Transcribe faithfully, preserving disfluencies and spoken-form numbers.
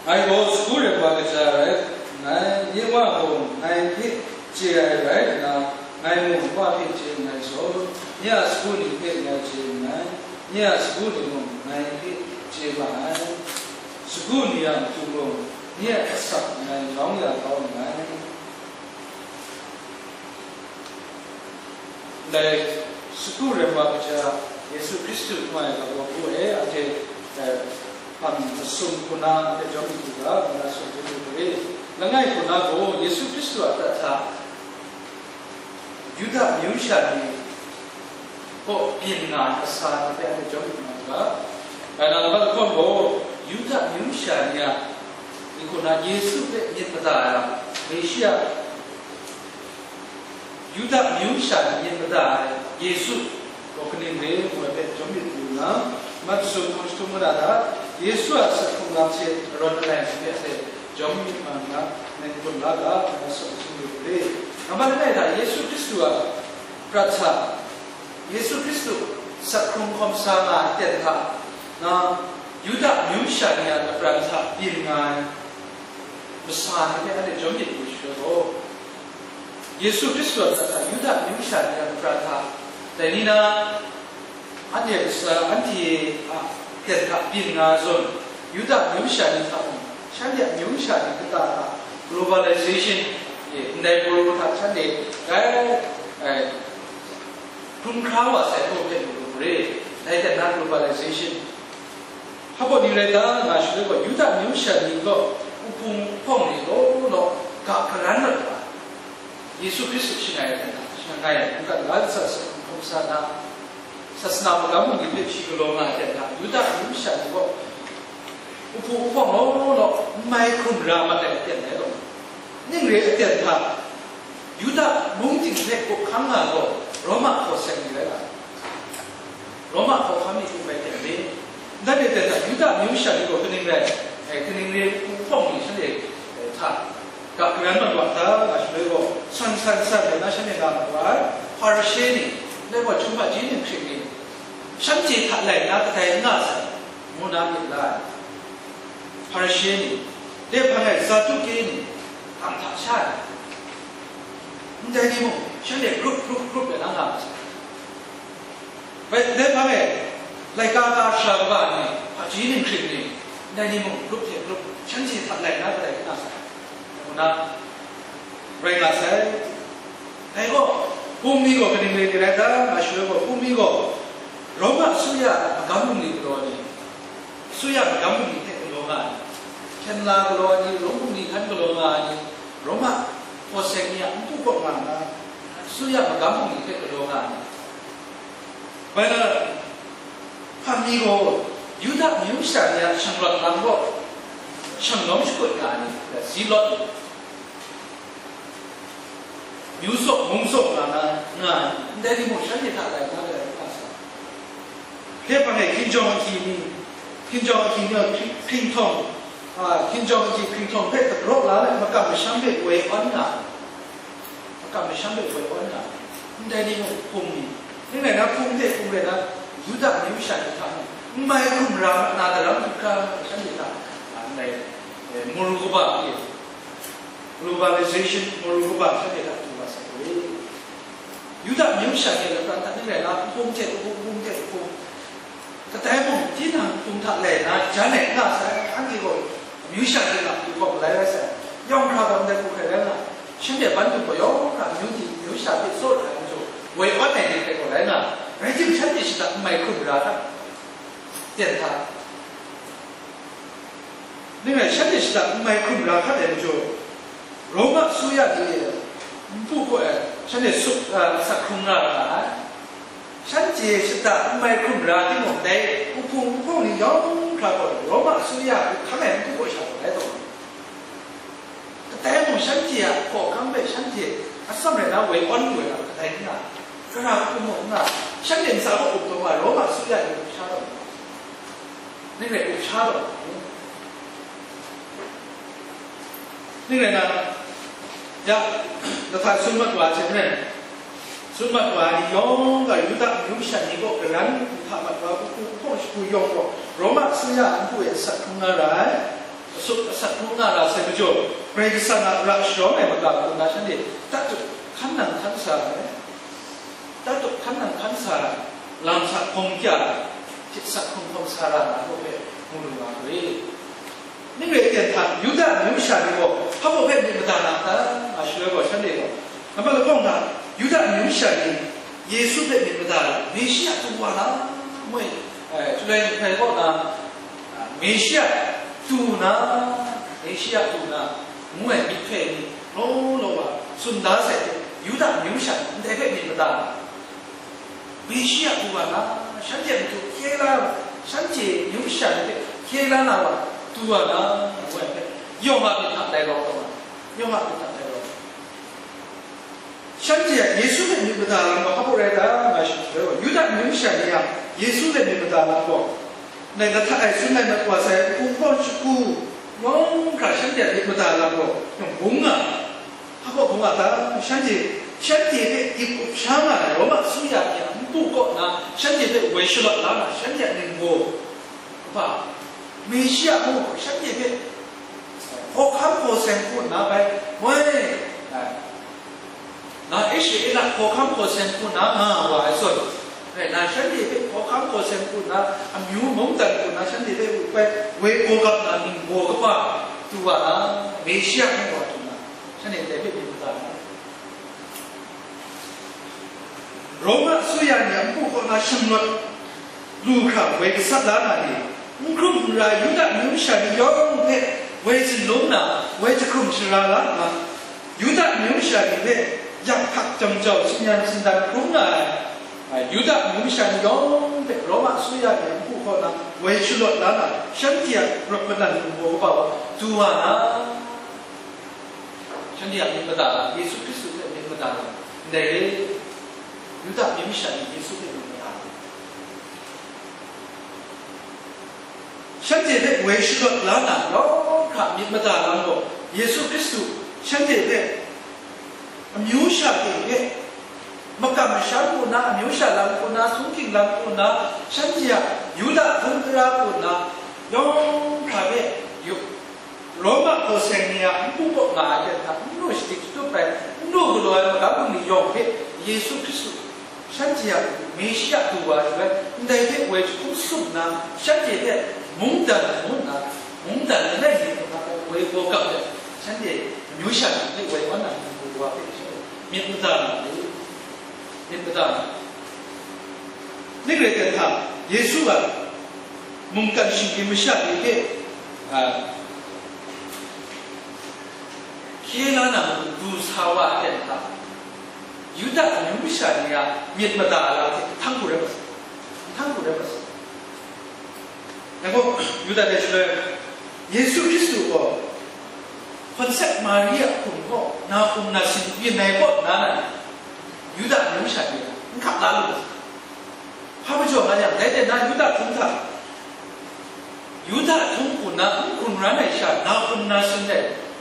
Ngai gaw sagu rem wa kaja rai nngai, nye Wa gaw ngai hpe chye ai rai nna, ngai mung Wa hpe chye nngai zawn, nye a sagu ni hpe ngai chye nngai, nye a sagu ni mung ngai hpe chye ma ai. Sagu ni a matu mung, nye a asak ngai lawng ya kau nngai. Ndai sagu rem wa kaja Yesu Hkristu ngu ai ga baw hku e, anhte, eh, hpang masum hku na anhte jawm yu ga, nna sut yu ga re. Langai hku na gaw Yesu Hkristu a prat hta Yuda amyu sha ni kaw byin nga ai kasa ni hpe anhte jawm yu nga ga. Ngai na laban lahkawng gaw Yuda amyu sha ni a, ni hku na Yesu hpe myit mada ai a, Mesia Yuda amyu sha ni myit mada ai Yesu gaw kaning re ngu ai hpe jawm myit yu nna, mat sum hpung jahtum mada hta, Yesu a asak hkrung lam hte arawn alai hte hte jawm myit ma nna, ngai n-gun la ga, ngai sawt jing lu re. Nambat langai hta Yesu Hkristu a prat hta, Yesu Hkristu asak hkrung hkawm sa nga ai aten hta na, Yuda amyu sha ni a lapran hta byin nga ai masa ni hpe anhte jawm myit yu shaloi gaw, Yesu Hkristu a prat hta Yuda amyu sha ni a lapran hta, dai ni na, anhte kasa, anhte a hpyen hta byin nga zawn, Yuda amyu sha ni hta mung, shanhte amyu sha ni kata hta globalization, e, ndai pru hta shanhte dai, e, hkrum hkra wa sai hku hpe mu lu re, dai hte na globalization. Hpa baw ni rai ta nga shaloi gaw, Yuda amyu sha ni gaw, uhpung uhpawng ni law law ga karan mat ga, Yesu Hkristu shangai ai hte na, shangai ai mungkan ga ntsa sa hkrum sa na, sasana magam bungli hpe shi galaw nga ai hte na, Yuda amyu sha ni gaw, uhpung uhpawng law law n mai hkrum ra mat ai aten rai taw, ning re aten hta, Yuda mung ting hpe gup hkang nga gaw, Roma hpawsek ni rai nga ai. Roma hkawhkam ni hku bai teng re. Ndai re ten hta, Yuda amyu sha ni gaw kaning rai, eh, kaning re hku hpawng ni shanhte, eh, hta ga karan mat wa ta, nga shaloi gaw, san san san rai na shanhte nga mat wa ai, Hparishe ni, ndai gaw, Chyum hpaji ning hkrit ni, shanhte hta lai na kadai n nga sai, ngu na myit la ai. Hparishe ni, dai hpang e Saduke ni, hkam hta sha ai. Ndai ni mung, shanhte grup, grup, grup rai na nga ai. Bai, dai hpang e, laika ka sara kaba ni, hpaji ning hkrit ni, ndai ni mung, grup hte grup, shanhte hta lai na kadai n nga sai, ngu na rai nga sai. Dai gaw, hpung ni gaw kaning rai ni rai ta, nga shaloi gaw, hpung ni gaw, Roma asuya a magam bungli galaw ai ni, asuya magam bungli hte galaw nga ai, hkyen la galaw ai ni, Rom bungli hkan galaw nga ai ni, Roma hpawsek ni a npu kaw nga nna, asuya magam bungli hte galaw nga ai ni, bai na, hpang ni gaw Yuda amyu sha ni a shanglawt lam gaw shanglawm shakut nga ai ni, Zealot ni, myu sawk mung sawk nga na, nga ai, ndai ni mung shanhte hta rai na rai nga sa. Hte hpang e hkinjawng ahkyi ni, hkinjawng ahkyi ni, hpring, hpring htawng, a, hkinjawng ahkyi hpring htawng hpe dagraw la ai, makam masham hpe woi awn nga ai, makam masham hpe woi awn nga ai, ndai ni mung hpung ni, ning rai na, hpung hte hpung rai na, Yuda amyu sha ni hta mung, n mai hkrum ra mat na daram hkra shanhte hta, a, ndai, e, maru kaba hte, globalization, maru kaba shanhte hta du wa sai we. Yuda amyu sha ni a lapran hta ning rai na, nhpung hte nhpung, nhpung hte nhpung, kadai mung tinang hpung hta lai na jan ai n nga sai, anhte gaw amyu sha hte na du hkawk malai rai sai, yawng hkra gaw ndai hku hkrai rai nga, shanhte ban du gaw yawng hkra amyu ni amyu sha hpe tsaw ai majaw, woi awn ai ni hkrai gaw rai nga, rai timung, shanhte shada n mai hkrum ra hkra, ten hta, ning rai shanhte shada n mai hkrum ra hkrat ai majaw, Roma asuya ni npu kaw ai, shanhte sut, a, asak hkrung nga ra ai. Shanhte shada n mai hkrum ra timung, dai uhpung uhpawng ni yawng hkra gaw Roma asuya a hkam ai npu kaw sha gaw rai taw, kadai mung shanhte a hkawhkam hpe shanhte atsam rai na woi awn lu ai lam kadai n nga, gara hku mung n nga, shanhte ntsa kaw up taw nga, Roma asuya ni up sha taw nga, ning rai up sha taw nga, ning rai na, ya, lahta sun mat wa ai hte maren, sun mat wa ai ni yawng gaw Yuda amyu sha ni kaw karan hta mat wa ai, hku hku hpawng shagu yawng gaw Roma asuya a npu e asak hkrung na ra ai. Asak asak hkrum nga ra sai majaw, Karai Kasang a ra sharawng ai magam hku na shanhte tatut hkan nang hkan sa ai, tatut hkan nang hkan sa ai, lam sa hkawm kya ai, hte sak hkawm hkawm sa ra na hku hpe mu lu nga hkri. Ning rai ten hta, Yuda amyu masha ni gaw hpa baw hpe myit mada na n ta? Nga shaloi gaw, shanhte gaw, nambat lahkawng hta, Yuda amyu masha ni Yesu hpe myit mada ai, Meshia tu wa na, moi, eh, Chyulai Nhkai kaw na, ah, Meshia tu na, Meshia tu na, ngu ai myit hpe ni law law wa tsun da sai hte, Yuda amyu masha ni ndai hpe myit mada ai. Meshia tu wa na, shanhte a matu hkye la, shanhte amyu masha ni hpe hkye la na wa, tu wa na, ngu ai hpe, yawng a myit hta tai rawt taw na, yawng a myit hta tai rawt. Shanhte a Yesu hpe myit mada lam gaw hpa baw rai ta nga shing shaloi gaw, Yuda amyu masha ni a Yesu hpe myit mada lam gaw, ndai lahta e tsun lai mat wa sai, hpung hpawn shagu yawng hkra shanhte a myit mada lam gaw, yawng bung nga ai. Hpa baw bung nga ta? Shanhte, shanhte hpe ip up sha nga ai Roma asuya ni a npu kaw na shanhte hpe woi shalawt la na, shanhte a ningbaw kaba, Meshia mung shanhte hpe hkawhkam hkaw seng hku nna bai, moi, ai, na Israela hkawhkam hkaw seng hku nna nga wa ai zawn, rai na, shanhte hpe hkawhkam hkaw seng hku nna, amyu mungdan hku nna, shanhte hpe bai woi gawgap na ningbaw kaba tu wa na, Meshia ngu wa tu na, shanhte ndai hpe myit mada na. Roma asuya ni a npu kaw na shanglawt lu hkra woi gasat la na ni, n hkrum n rai Yuda amyu masha ni yawng hpe woi zunlung na, woi jahkrum shara la nna, Yuda amyu masha ni hpe yak htak jang jau, singyan singdan hkrum nga ai, a, Yuda amyu masha ni yawng hpe Roma asuya ni a npu kaw na woi shalawt la na, shanhte a rawt madan ningbaw kaba tu wa na, shanhte a myit mada lam, Yesu Hkristu hpe myit mada lam, ndai re, Yuda myit masha ni Yesu hpe myit mada lam, shanhte hpe woi shalawt la na, yawng hkra myit mada lam gaw, Yesu Hkristu shanhte hpe amyu sha ting hpe, makam masham hku nna, amyu sha lam hku nna, sungkying lam hku nna, shanhte a Yuda hkun tara hku nna, yawng hkra hpe yu-, Roma hkaw seng ni a npu kaw nga ai hte hta, n lu shadik shatup ai, n lu galaw ai magam bungli yawng hpe Yesu Hkristu shanhte a Meshia du wa ai shaloi, ndai hte woi jahkrum sum nna, shanhte hpe mungdan ngu nna, mungdan langai mi hkra hpe woi gawgap let, shanhte amyu sha ni hpe woi wan na ningbaw wa hpe shanhte myit mada na u, myit mada na. Ning rai ten hta, Yesu a mungkan shinggyim masha ni hpe, a, hkye la na matu du sa wa ai hta, Yuda amyu masha ni a myit mada lam hte htan hku rai ma sa, htan hku rai ma sa. Yang gaw, Yuda dai shaloi, Yesu Hkristu gaw Hkonsep Mari a hkum gaw na hkum na sin byin ai kaw nna, Yuda amyu masha ni a n hkap la lu ma sa. Hpa majaw nga yang, dai ten na Yuda htung hta, Yuda htung hku nna n hkun ran ai sha, na hkum na sin ai,